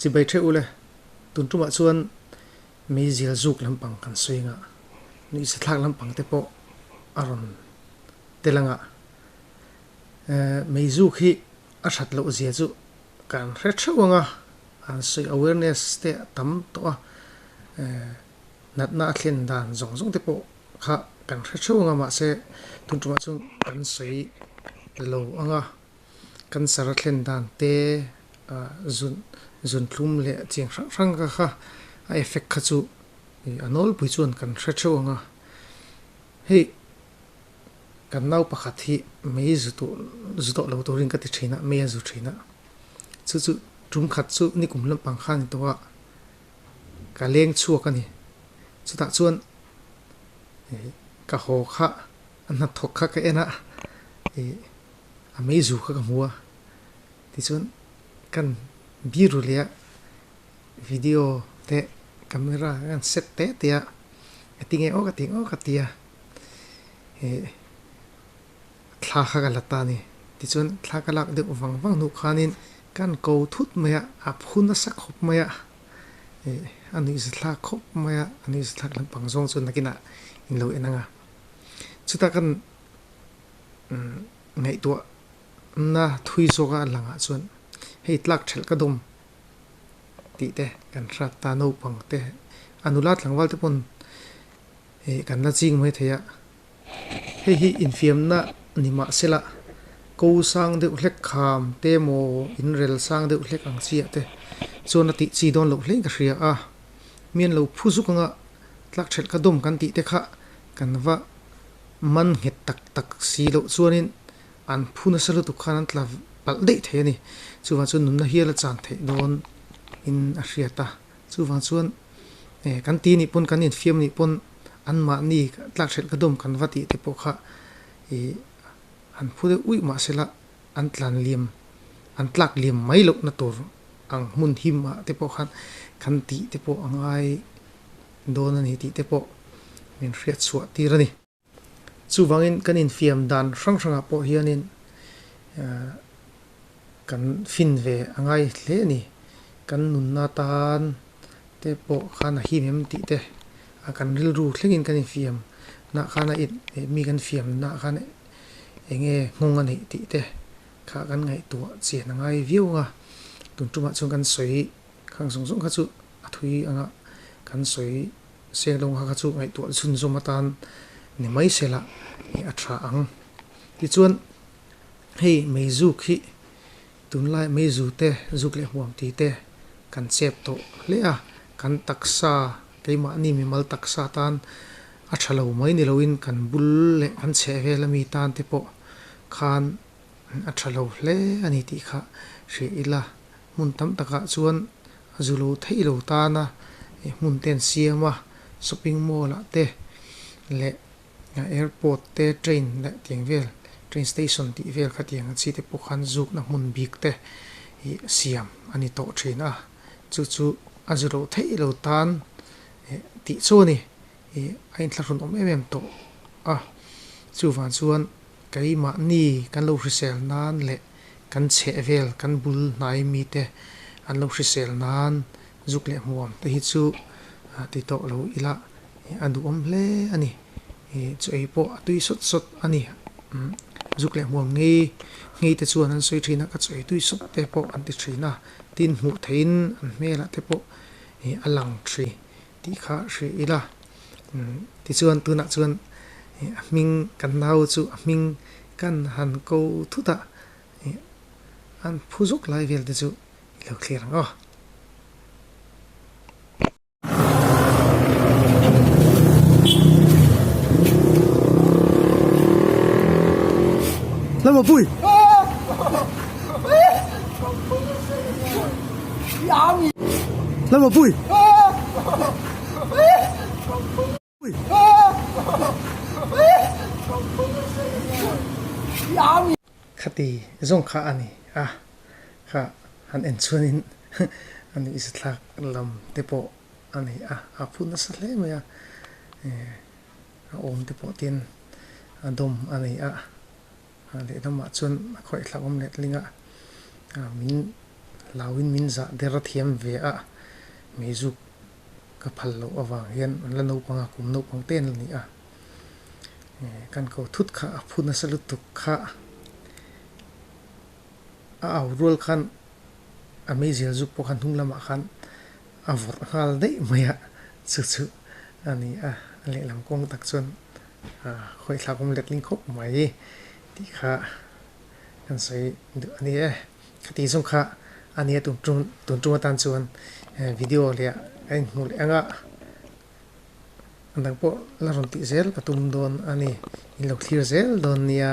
Chibai theuh ule, tun tumah chuan meizial zuk lampang kan sawi anga, nuihsa thlak lampang te pawh a rawn tel anga. Meizuk hi a that loh zia chu kan hre theuh anga, an sawi awareness te a tam tawh a, natna a thlen dan zawng zawng te pawh kha kan hre theuh anga mahse tun tumah chuan kan sawi lo anga. Cancer a thlen dan te zun zunthlum leh chiang hrang hrang kha kha a effect kha chu a nawlpui chuan kan hre theuh ang a. Hei kan nau pakhat hi mei zu tawh zu tawh lo turin ka ti thin a, mei a zu thin a. Chu chu tum khat chu nikum lampang khan ni tawh a, ka leng chhuak a ni. Chutah chuan ka haw kha a hnathawk kha ka en a, ih. A meizu kha ka hmu a, tichuan kan biru leh a video te camera kan set te te a, ka ti nge aw ka ti aw ka ti a, ih thla kha ka la ta a ni. Tichuan thla ka lak deuh vang vang hnu khanin kan ko thut mai a, a phu nasa khawp mai a, ih a nuihza thlak khawp mai a, a nuihza thlak lampang zawng chu nakinah in lo en ang a. Chutah kan Ngaihtuah na thui zawka a langah chuan hei tlak thelh ka dawm tih te kan hrat ta naupang te a nula tlangval te pawn ih kan la ching mai thei a, hei hi infiamna ni mah sela ko sang deuh hlek kham te maw inrel sang deuh hlek ang chiah te chuan a tih chi dawn loh hlein ka hria a, mi an lo phu zuk anga tlak thelh ka dawm kan tih te kha kan va Man nghet tak tak si loh chuanin an phu nasa lutuk khan an tla palh daih thei a ni. Chuvang chuan nunna hial a chan theih dawn in a hriat a. Chuvang chuan kan ti nih pawn kan infiam nih pawn anmahni tlak hrelh ka dawm kan va tih te pawh kha ih an phu deuh uih mah sela an tlan liam an tlak liam mai lohna tur ang hmun him ah te pawh khan kan tih te pawh a ngai dawn a ni tih te pawh min hriat chhuah tir a ni. Chuvangin kan infiam dan hrang hrangah pawh hianin kan fin ve a ngai hle a ni. Kan nunna tan te pawh khan a him em tih te a kan rilru thlengin kan infiam nah khan a mi kan fiam nah khan eng nge nghawng a neih tih te kha kan ngaihtuah chian a ngai viau ang a. Tun tumah chuan kan sawi Khang zawng zawng kha chu a thui anga kan sawi seng lo kha kha chu ngaihtuah chhunzawm atan ni mai sela a tha ang. Tichuan hei meizuk hi tunlai meizu te zuk leh huam tih te kan chep tawh hle a, kan taksa keimahni mimal taksa tan a tha lo mai ni loin kan bul leh kan chhehvel ami tan te pawh khan a tha lo hle a ni tih kha hria ila. Hmun tam takah chuan a zu lo theih lo tana hmun te an siam a, shopping mall ah te leh airport te train leh tiang vel train station tih vel kha tiang ang chi te pawh khan zukna hmun bik te ih siam a ni tawh thin a, chu chu a zu lo theih lo tan tih chu a ni ih a inthlahrun awm em em tawh a, chuvang chuan keimahni kan lo hrisel nan leh. Kan chheh vel, kan bul hnai mite an lo hrisel nan zuk leh hmuam te hi chu ti tawh lo ila a duhawm hle a ni. Chu ei pawh a tui sawt sawt a ni. Zuk leh hmuam ngei ngei te chuan an sawi thin a, ka chu ei tui sawt te pawh an ti thin a, tin hmuh theihin an hmelah te pawh a lang thin tih kha hria ila. Tichuan tunah chuan a hming kan nau chu a hming kan han ko thut a, an phu zawk lai vel te chu i lo thlir ang aw. Lamapui! Lamapui! Khati zawng kha a ni a, kha han en chuanin a nuih zathlak lam te pawh a ni a, a phu nasa hle mai a, a awm te pawh tin a dawm a ni a, lehlamah chuan a khawih thlak awm letling a, min. hlauin min zah der a thiam ve a, meizuk ka phal loh avang hian an la naupang a, kum naupang te an la ni a, kan ko thut kha a phu nasa lutuk kha a au rual khan a meizial zuk pawh khan hnung lamah khan a vawrh nghal daih mai a, chu chu a ni a, a lehlam kawng tak chuan khawih thlak awm letling khawp mai tih kha kan sawi duh a ni e. Khati zawng kha a nia tun tum tun tum atan chuan video leh a inhmuh leh ang a, a dang pawh la rawn tih zel ka tum dawn a ni, in lo thlir zel dawn nia.